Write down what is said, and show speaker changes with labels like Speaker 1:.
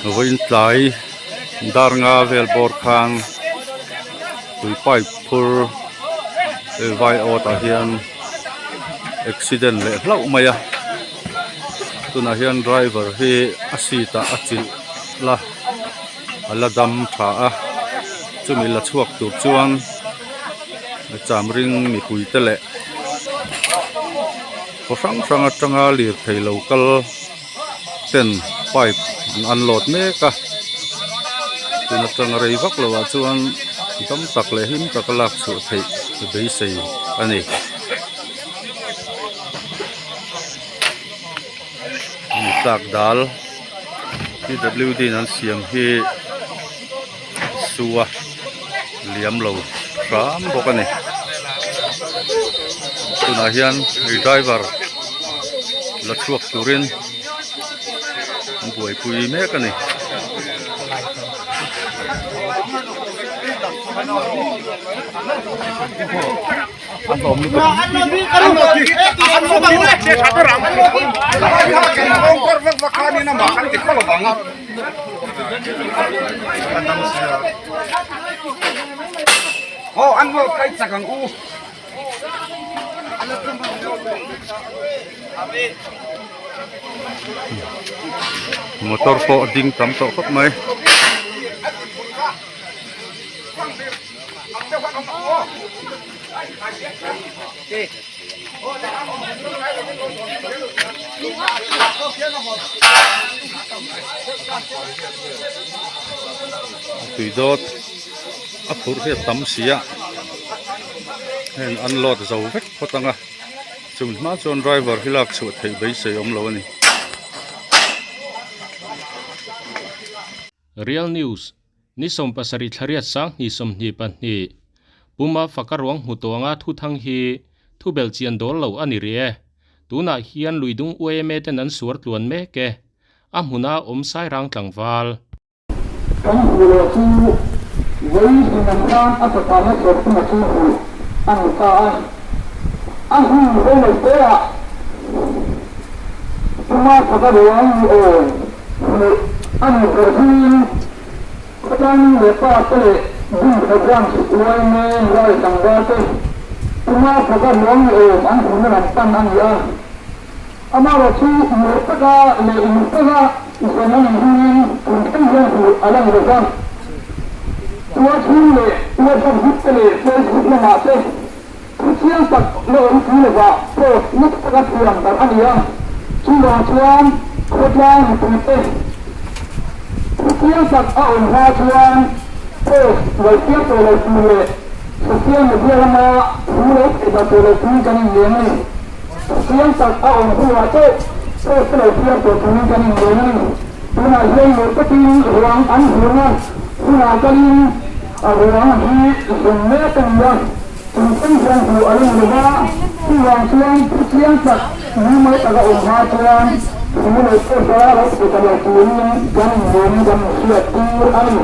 Speaker 1: Vawiin tlai dar nga vel bawr khan tui pipe phur vai awt ah hian accident leh hlauh mai a tunah hian driver hi a seat ah a chilh la a la dam tha a chumi la chhuak tur chuan cham ring mipui te leh khaw hrang hrang atanga lirthei lo kal ten pipe an unload mek a tun atanga rei vak lo ah chuan dam tak leh hlim taka lak chhuah theih beisei a ni. Tlak dal P W D in an siam hi su a liam lo hram bawk a ni tunah hian ui driver la chhuak turin an buaipui mek a ni. Motor pawh a ding tam tawh khawp mai. Tui dawt a phurh hi a tam si a heng unload zo vek phawt ang a chumi hma chuan driver hi lak chhuah theih beisei awm lo a ni.
Speaker 2: Real News Ni 70 thlariat 20 22 Puma faka ruang hmu tawh anga thuthang hi thubelh chian dawl lo a ni rih e. Tunah hian Luidung UAMA ten an suar tluan mek e. A hmuna awm Sairang tlangval.
Speaker 3: Kan hmuh loh chu vawi hmun khan a fapa hmachhawp huna chu hmuh a ni ta a. A hun rei lo te ah Puma faka ruang ni awm hmuh a ni ber hmingin Khawtlai nu leh pa te leh Bungkhaw Branch yma Mual tlangval te tuma thawka ruang ni awm an hmuhna lam pan a ni a. Amaherawh chu mur taka leh uluk taka zawn a nih hnuin kum thleng hian hmuh a la ni lo va. Tualchhung leh WhatsApp group te leh Facebook lamah te thu chiang tak la awm si lovah post nasa taka siam darh a ni a. Chuvang chuan khawtlang mipui te thu chiang tak a awm hma chuan post lo siam tawh lo tur leh social media lama thu lo theih darh tawh lo turin kan inleng a ni. Thu chiang tak a awm hnuah chauh post lo siam tawh turin kan inleng a ni. Tunah hian mur takin ruang an hmuhna hunah kalin a ruang hi zawng mek a ni a. Chung thleng hian hmuh a ring lo va, chuvang chuan thu chiang tak mumal taka awm hma chuan thu lo post a lo thei ta lo turin kan inleng kan inhriat tir a ni.